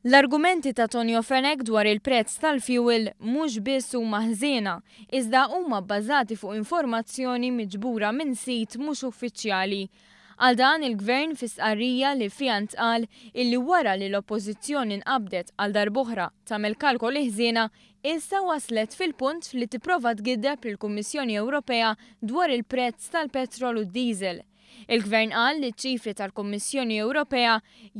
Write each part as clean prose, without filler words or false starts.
L-argumenti ta' Tonio Fenech dwar il-prezz tal-fuel mhux biss huma ħżiena, iżda huma bbażati fuq informazzjoni miġbura minn sit mhux uffiċjali. Għal dan il-Gvern fi stqarrija li fiha ntqal illi wara li l-Oppożizzjoni nqabdet għal darb'oħra tagħmel kalkoli ħżiena, issa waslet fil-punt li tipprova tgiddeb lill-Kummissjoni Ewropea dwar il-prezz tal-petrol u d-diesel. Il-Gvern qal li ċ-ċifri tal-Kummissjoni Ewropea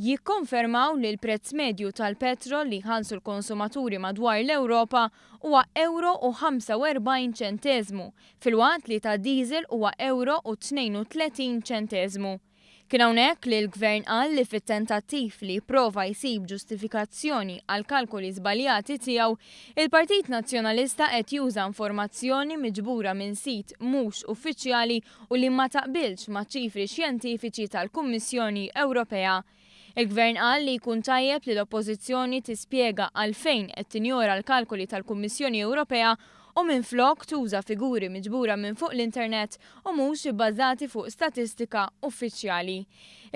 jikkonfermaw li l-prezz medju tal-petrol li jħallsu l-konsumaturi madwar l-Ewropa huwa ewro u 45 ċenteżmu, filwaqt li tad-diesel huwa ewro u 32 ċenteżmu. Kien hawnhekk li l-Gvern qal li fit-tentattiv li jipprova jsib ġustifikazzjoni għall-kalkoli żbaljati tiegħu, il-Partit Nazzjonalista qed juża informazzjoni miġbura minn sit mhux uffiċjali u li ma taqbilx maċ-ċifri xjentifiċi tal-Kummissjoni Ewropea. Il-Gvern qal li jkun tajjeb li l-Oppożizzjoni tispjega għalfejn qed tinjora l-kalkoli tal-Kummissjoni Ewropea u minflok tuża figuri miġbura minn fuq l-internet u mhux ibbażati fuq statistika uffiċjali.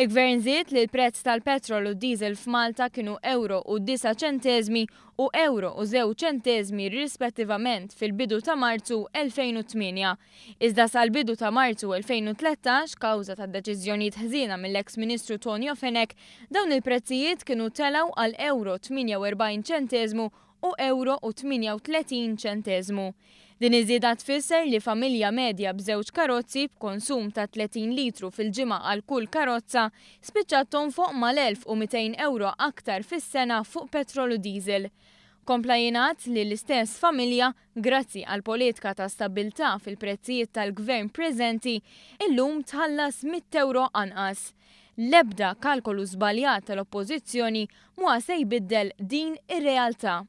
Il-Gvern żied li l-prezz tal-petrol u d-diesel f'Malta kienu ewro u 9 ċenteżmi u ewro u 2 ċenteżmi rispettivament fil-bidu ta' Marzu 2008. Iżda sal-bidu ta' Marzu 2013, kawża ta' deċiżjonijiet ħżiena mill-eks Ministru Tonio Fenech, dawn il-prezzijiet kienu telgħu għal ewro 48 ċenteżmu u ewro u 38 ċenteżmu. Din iż-żieda tfisser li familja medja b'żewġ karozzi b'konsum ta' 30 litru fil-ġimgħa għal kull karozza spiċċat tonfoq mal-1200 ewro aktar fis-sena fuq petrol u diesel. Kompla jingħad li l-istess familja, grazzi għal politika ta' stabbiltà fil-prezzijiet tal-Gvern preżenti, illum tħallas 100 ewro anqas. L-ebda kalkolu żbaljat tal-Oppożizzjoni mhuwa se jbiddel din ir-realtà.